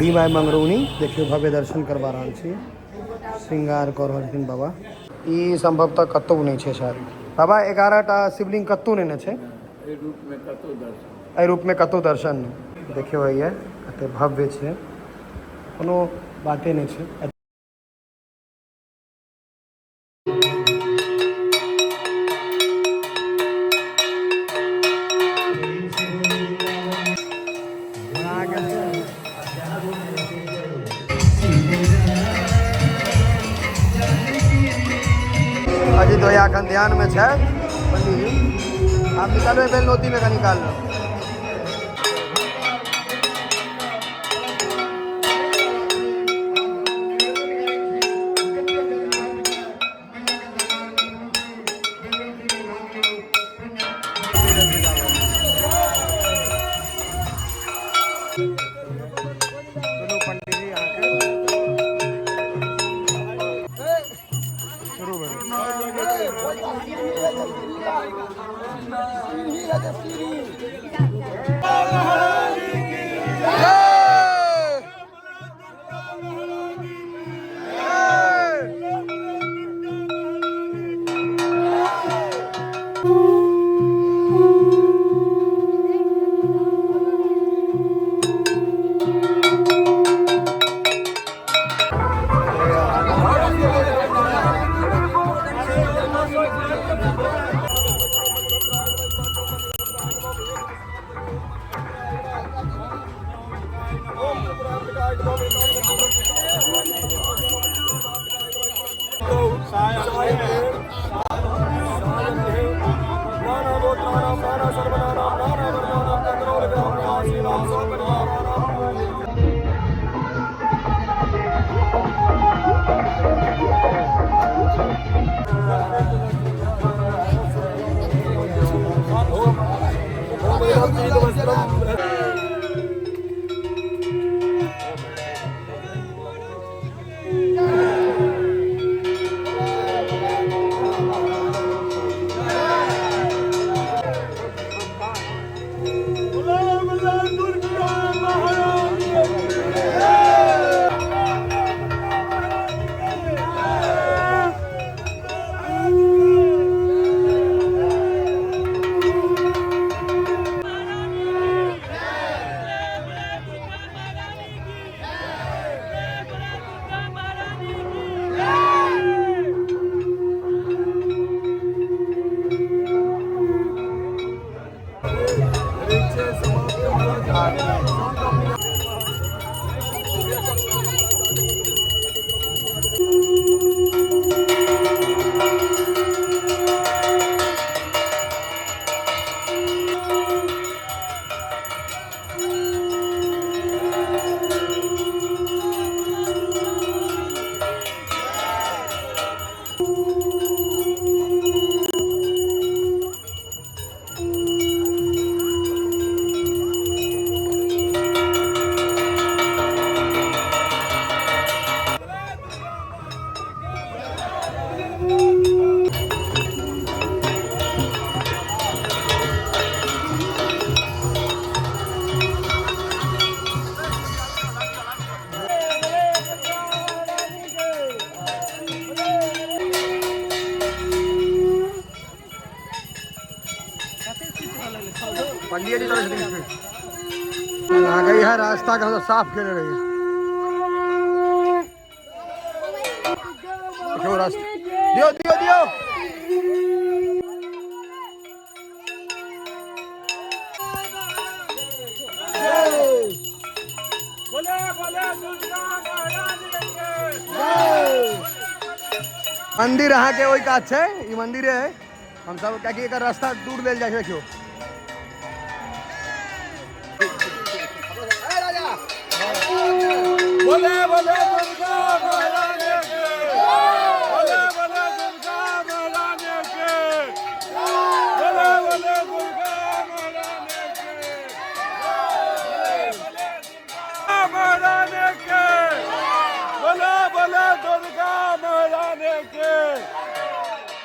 बूढ़ी माय मंगरौनी। देखियौ भव्य दर्शन करबा रहल छी, श्रृंगार कऽ रहल छथिन बाबा। ई संभवतः कतहु नहि छै शायद बाबा। 11टा शिवलिंग कतहु नहि ने छै एहि रूपमे कतहु दर्शन, एहि रूपमे कतहु दर्शन नहि। देखियौ हैया कते भव्य छै, कोनो बाते नहि छै। अजित भैया एखन ध्यानमे छथि। पंडीजी, आब निकालबै बेलनौतीमे कनि निकाल। दुनू पंडीजी अहाँके शुरू भेल। पंडिया जी चलै छथिन स्पीड। अहाँके इएह रास्ता के हमसब साफ केने रहियै। देखियौ रास्ता, दियौ दियौ दियौ। मंदिर अहाँके ओहि कात छै, ई मंदिरे है। हमसब कियाकि एकर रास्ता दूर लेल जाइ छै। देखियौ बोले बोले दुर्गा महारानी के, बोले बोले दुर्गा महारानी के, बोले बोले दुर्गा महारानी के, महारानी के, बोले बोले दुर्गा महारानी के,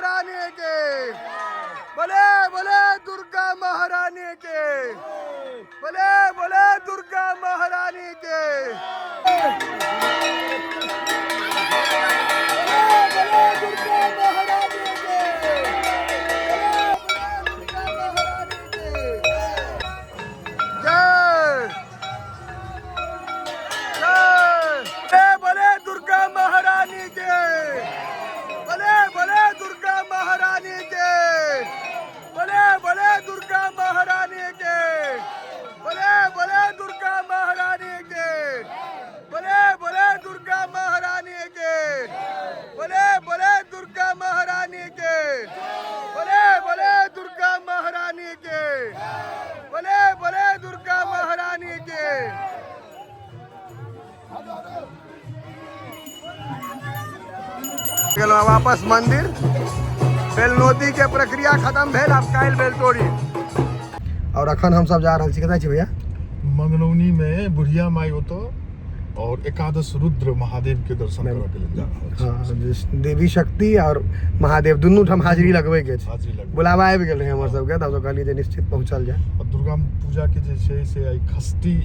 महारानी के, बोले बोले दुर्गा महारानी के, बोले। बोले बोले दुर्गा महारानी के। बोले दुर्गा महारानी के। दुर्गा महारानी के जय जय। बोले दुर्गा महारानी के। बोले बोले दुर्गा महारानी के। बोले बोले दुर्गा महारानी के। बोले बोले दुर्गा महारानी के। बोले बोले दुर्गा महारानी के। बोले बोले दुर्गा महारानी के। बोले बोले दुर्गा महारानी के। बोले बोले दुर्गा महारानी के। गेलहुँ वापस मंदिर। बेलनोती के प्रक्रिया खत्म भेल, आब काल्हि बेलतोड़ी। और अखन हम सब जा रहल छी, कतऽ छी भैया? मंगरौनी में बुढ़िया माई ओतऽ और एकादश रुद्र महादेव के दर्शन करऽ के लेल जा रहल छी। हाँ, देवी शक्ति और महादेव दुनू ठाम हाजिरी लगबै के छै। हाजिरी लगबै। बुलावा आबि गेल रहै हमर सबके, तऽ हमसब कहलियै जे निश्चित पहुँचल जाय। आ दुर्गा पूजा के जे छै से आइ खष्ठी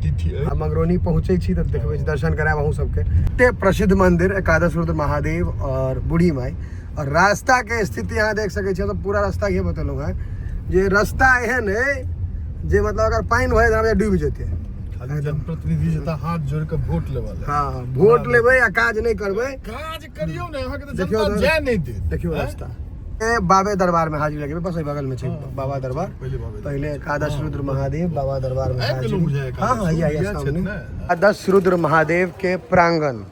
तिथि अछि। आ मंगरौनी पहुँचै छी तऽ देखबै छी, दर्शन करायब अहूँ सबके। एते प्रसिद्ध मंदिर एकादश रुद्र महादेव और बूढ़ी माई। और रास्ता के स्थिति अहाँ देख सकै छी, तऽ पूरा रास्ता के बतेलहुँ हेँ जे रास्ता एहन अइ जे मतलब अगर पानि भऽ जेतै डूबि जेतै। खाली जनप्रतिनिधि जेता हाथ जोड़ के वोट लेबऽ लए। हाँ, वोट लेबै आ काज नहि करबै। काज करियौ ने, अहाँके तऽ देखियौ जनता तऽ- जाय नहि देत। देखियौ आँय? रास्ता। ए बाबे दरबार में हाजिरी लगेबै, बस एहि बगल में छै बाबा दरबार। पहिले बाबे दरबार। पहिले एकादश रुद्र महादेव बाबा दरबार में आबि हाजिरी। गेलहुँ बुझाइए एकादश हाँ हाँ, रुद्र, इएह इएह सामने। छथि ने? एकादश रुद्र महादेव के प्रांगण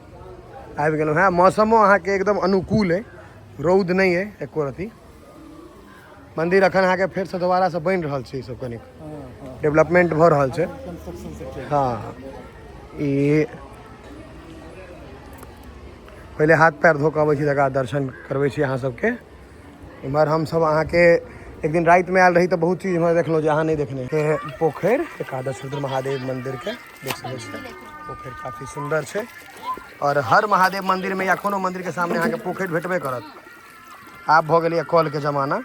आबि गेलहुँ हेँ। मौसमो अहाँके एकदम अनुकूल अइ, रौद नहि अइ एको रत्ती। मंदिर अखन अहाँके फेरसँ दोबारासँ बनि रहल छै, ई सब कनिक डेवलपमेंट भऽ रहल छै। हाँ, ई पहिले हाथ पैर धो कऽ अबै छी, तकर बाद दर्शन करबै छी अहाँ सबके। इम्हर हमसब अहाँके एक दिन रातिमे आयल रही तऽ बहुत चीज इम्हर देखलहुँ जे अहाँ नहि देखने। पोखरि एकादश रुद्र महादेव मन्दिरके देख सकै छियै, पोखरि काफी सुन्दर छै। और हर महादेव मन्दिरमे या कोनो मन्दिरके सामने अहाँके पोखरि भेटबे करत। आब भऽ गेलैए कलके जमाना।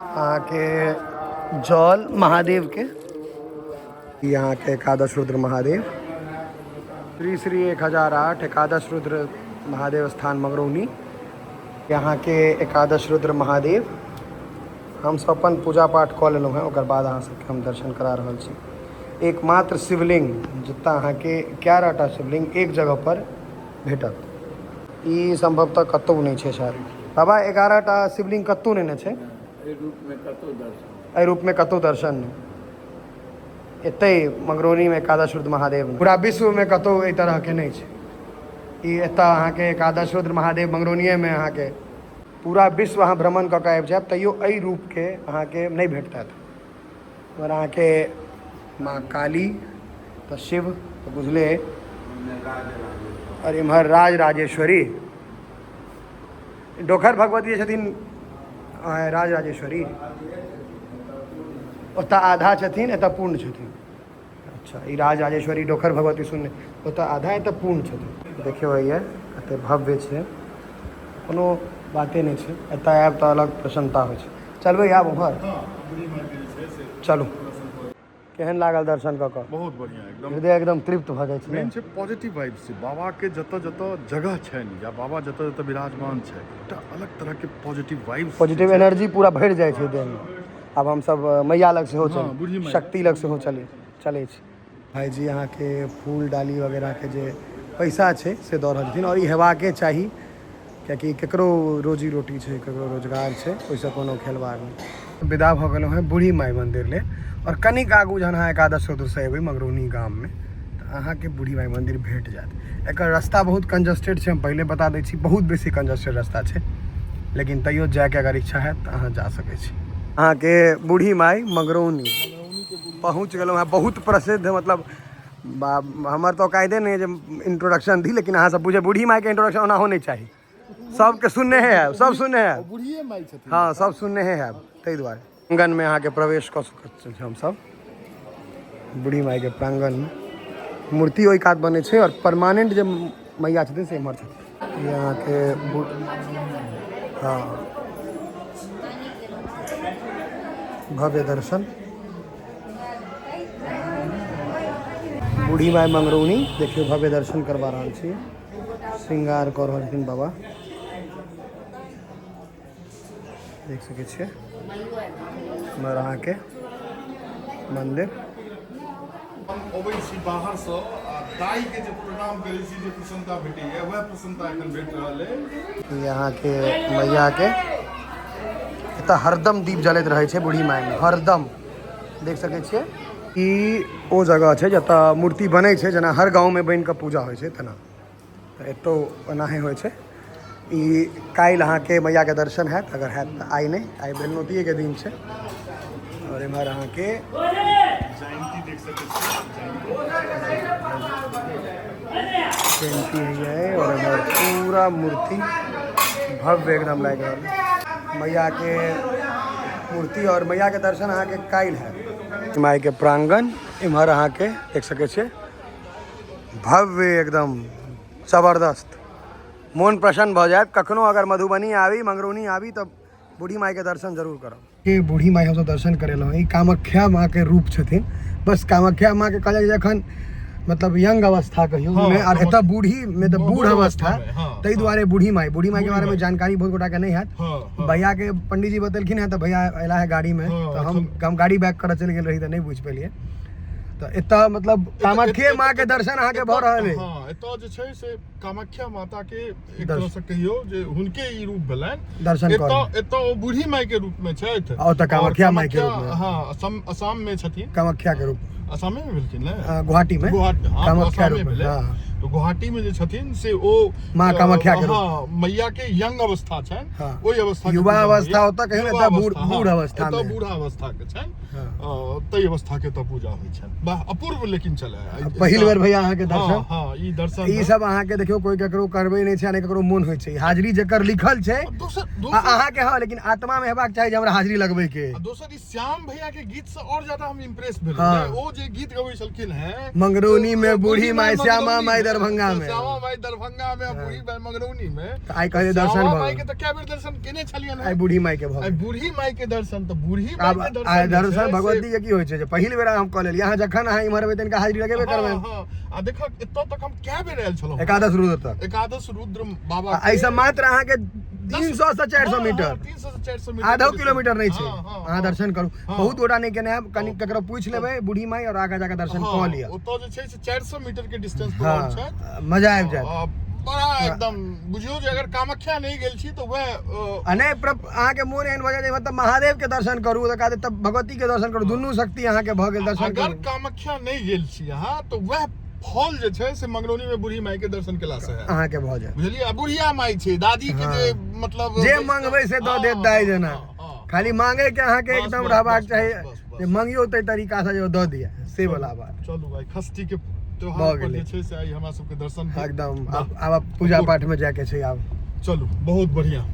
अहाँके जल महादेवके, ई अहाँके एकादश रुद्र महादेव श्री श्री 1008 एकादश रुद्र महादेव स्थान मंगरौनी। अहाँके एकादश रुद्र महादेव। हमसब अपन पूजा पाठ कऽ लेलहुँ हेँ, ओकर बाद अहाँ सबके हम दर्शन करा रहल छी। एकमात्र शिवलिंग जतऽ अहाँके 11टा शिवलिंग एक जगह पर भेटत, ई सम्भवतः कतहु नहि छै शायद। बाबा 11टा शिवलिंग कतहु नहि ने छै एहि रूपमे, कतहु दर्शन नहि। एतै मंगरौनीमे एकादश रुद्र महादेव, पूरा विश्वमे कतहु एहि तरहके नहि छै। ई एतऽ अहाँके एकादश रुद्र महादेव मंगरौनिएमे अहाँके पूरा विश्व अहाँ भ्रमण कऽ कऽ आबि जायब तैयो एहि रूपके अहाँके नहि भेटत। और अहाँके माँ काली तऽ शिव तऽ बुझले, और इम्हर राज राजेश्वरी डोखर भगवती छथिन। राज राजेश्वरी ओतऽ आधा छथिन, एतऽ पूर्ण छथिन। अच्छा, ई राज राजेश्वरी डोखर भगवती सुनने, ओतऽ आधा एतऽ पूर्ण छथिन। देखियौ हैया कते भव्य छै, कोनो बाते नहि छै। एतऽ आयब तऽ अलग प्रसन्नता होइ छै। चलबै आब उम्हर? चलू। केहन लागल दर्शन कऽ कऽ? बहुत बढ़िया, एकदम हृदय एकदम तृप्त भऽ जाइ छै। मेन छै पॉजिटिव वाइब्स छै। बाबाके जतऽ जतऽ जगह छनि या बाबा जतऽ जतऽ विराजमान छै, एकटा अलग तरहके पॉजिटिव वाइब्स, पॉजिटिव एनर्जी पूरा भरि जाइ छै देहमे। आब हमसब मैया लग सेहो हँ, बूढ़ी चली, मैया। शक्ति लग सेहो चलै चलै छी। भाईजी अहाँके फूल डाली वगैरहके जे पैसा छै से दऽ रहल छथिन, और ई हेबाके चाही, कियाकि ककरो रोजी रोटी छै, ककरो रोजगार छै, ओहिसँ कोनो खेलबाड़ नहि। विदा भऽ गेलहुँ हेँ बूढ़ी माइ मन्दिर लेल, और कनिक आगू जहन अहाँ एकादश रुद्रसँ एबै मंगरौनी गाममे तऽ अहाँके बूढ़ी माइ मन्दिर भेट जायत। एकर रास्ता बहुत कंजस्टेड छै, हम पहिले बता दै छी, बहुत बेसी कंजस्टेड रास्ता छै, लेकिन तैयो जायके अगर इच्छा हैत तऽ अहाँ जा सकै छी। अहाँके बूढ़ी माइ मंगरौनी पहुँच गेलहुँ हेँ। बहुत प्रसिद्ध, मतलब हमर तऽ औकादे नहि जे इंट्रोडक्शन दी, लेकिन अहाँ सब बुझे बूढ़ी माइके इंट्रोडक्शन ओनाहो नहि चाही, सबके सुनने है, सब सुनने है, बूढ़िए माइ छथिन। हाँ, सब सुनने है, ताहि दुआरे प्रांगणमे अहाँके प्रवेश कऽ सकैत छी हमसब। बूढ़ी माइके प्रांगणमे मूर्ति ओहि कात बनै छै और परमानेंट जे मैया छथिन से एम्हर छथिन। ई अहाँके हाँ। भव्य दर्शन। बूढ़ी माय मंगरौनी देखियौ भव्य दर्शन करबा रहल छी, श्रृंगार कऽ रहल छथिन बाबा, देख सकै छियै। हमर अहाँके मंदिर। हम अबै छी बाहरसँ आ दाइके जे प्रणाम करै छी, जे प्रसन्नता भेटैए वएह प्रसन्नता एखन भेट रहल अइ। ई अहाँके मैयाके एतऽ हरदम दीप जलैत रहै छै बूढ़ी मायमे, हरदम देख सकै छियै। ई ओ जगह छै जतऽ मूर्ति बनै छै, जेना हर गाँवमे बनि कऽ पूजा होइ छै तेना एतौ ओनाहे होइ छै। ई काल्हि अहाँके मैयाके दर्शन हैत, अगर हैत तऽ, आइ नहि, आइ बेलनौतिएके दिन छै। आओर एम्हर अहाँके जयंती देख सकै छी, जयंती होइए। आओर एम्हर पूरा मूर्ति भव्य एकदम लागि रहल है मैयाके मूर्ति। आओर मैयाके दर्शन अहाँके काल्हि हैत। मायके प्रांगण एम्हर अहाँके देख सकै छियै, भव्य एकदम जबरदस्त, मोन प्रसन्न भऽ जायत। कखनो अगर मधुबनी आबी, मंगरौनी आबी, तऽ बूढ़ी मायके दर्शन जरूर करब। के बूढ़ी माय हमसब दर्शन करेलहुँ, ई कामाख्या माँके रूप छथिन। बस कामाख्या माँके कहल जाइ छै जखन मतलब यंग अवस्था कहियौ मे, आर एतऽ बूढ़ी मे तऽ बूढ़ अवस्था, ताहि दुआरे बूढ़ी माय। बूढ़ी माय के बारे में जानकारी बहुत गोटा के नहीं हैत। भैया के पंडीजी बतेलखिन हेँ तऽ भैया अयला है गाड़ी में, तऽ हम गाड़ी बैक करऽ चलि गेल रही तऽ नहि बुझि पेलियै। तऽ एतऽ मतलब कामाख्ये माँ के दर्शन अहाँके भऽ रहल है। हँ, एतऽ जे छै से कामाख्या माता के एक तरह से कहियौ जे हुनके ई रूप भेलनि दर्शन। एतऽ एतऽ ओ बूढ़ी माय के रूप में छथि आ ओतऽ कामाख्या माय के रूप में। हँ, असम असम में छथिन कामाख्या के रूप। असमे में भेलखिन ने? गुवाहाटी में। गुवाहाटी, हँ, कामाख्या असमे रूप में, भेलै। हँ। तऽ गुवाहाटी में जे छथिन से ओ माँ कामाख्या के रूप। हँ, मैया के यंग अवस्था छनि, ओहि अवस्था के युवा पूजा अवस्था होइए। ओतऽ कहियौ ने, युवा एतऽ बूढ़ अवस्था, हँ, बूढ़ अवस्था एतऽ में। बूढ़ अवस्था के छनि, हँ। ताहि अवस्था के एतऽ पूजा होइ छनि। वाह, अपूर्व लेकिन छलै। पहिल बेर भैया अहाँके दर्शन। हँ, ई दर्शन ई सब अहाँके देखियौ कोई ककरो करबै नहि छै आ नहि ककरो मोन होइ छै। हाजिरी जकर लिखल छै दोसर आ दोसर अहाँके, हँ, लेकिन आत्मा में हेबाक चाही जे हमरा हाजिरी लगबै के। आ दोसर ई श्याम भैया के गीत से और ज्यादा हम इम्प्रेस भेलहुँ। ओ जे गीत गबै छलखिन हैं, मंगरौनी में बूढ़ी माय, श्यामा माय दरभंगा में। श्यामा माई दरभंगा में आ बूढ़ी माई मंगरौनी में। तऽ आइ कहलियै दर्शन श्यामा भऽ माई के गेल। तऽ कए बेर दर्शन केने छलियनि आइ हैं। बूढ़ी माय के भऽ आइ गेल। बूढ़ी माई के दर्शन, तऽ बूढ़ी माई आब के दर्शन आइ जे छै दर्शन से भगवती के की होइ छै जे पहिल बेर हम कऽ लेलियै। अहाँ जखन अहाँ इम्हर एबै तनिका हाजिरी लगेबे करबै। हँ, आ देखक एतऽ तक हम कए बेर आयल छलहुँ। एकादश रुद्र तक। एकादश रुद्र बाबा। आ एहिसँ मात्र अहाँके 300 से 400 मीटर, 300 से 400 मीटर, आधो किलोमीटर नहि छै। हँ, अहाँ दर्शन करू। हँ। बहुत गोटा नहि केने हैब, कनि ककरो पूछि लेबै बूढ़ी माई और आगाँ जाकऽ दर्शन कऽ लिअ। ओतऽ जे छै से 400 मीटर के डिस्टेंस पर और छथि। मजा आबि जायत। बड़ा एकदम बुझियौ जे अगर कामाख्या नहि गेल छी तऽ वएह आ नहि अहाँके मोन एहन भऽ जायत जे मतलब महादेव के दर्शन करू, तकर बाद तब भगवती के दर्शन करू, दुनू शक्ति अहाँके भऽ गेल, दर्शन अगर करू। कामाख्या नहि गेल छी अहाँ तऽ वएह फल जे छै से मंगरौनी में बूढ़ी माई के दर्शन केला से हैत। अहाँके भऽ जायत। बुझलियै? आ बुढ़िया माई छै, दादी के जे मतलब जे मंगबै से दऽ देत दाइ जेना। हँ, खाली मांगे के अहाँके बस, एकदम बस, रहबाक बस, चाही बस, बस, बस। जे मंगियो ताहि तरीका से जे ओ दऽ दिए, से वाला बात। चलू भाई, खस्ती के त्योहार भऽ पर गेलै। जे छै से आइ हमरा सबके दर्शन भेल। एकदम आब पूजा पाठ में जाके छै आब। चलू, बहुत बढ़िया।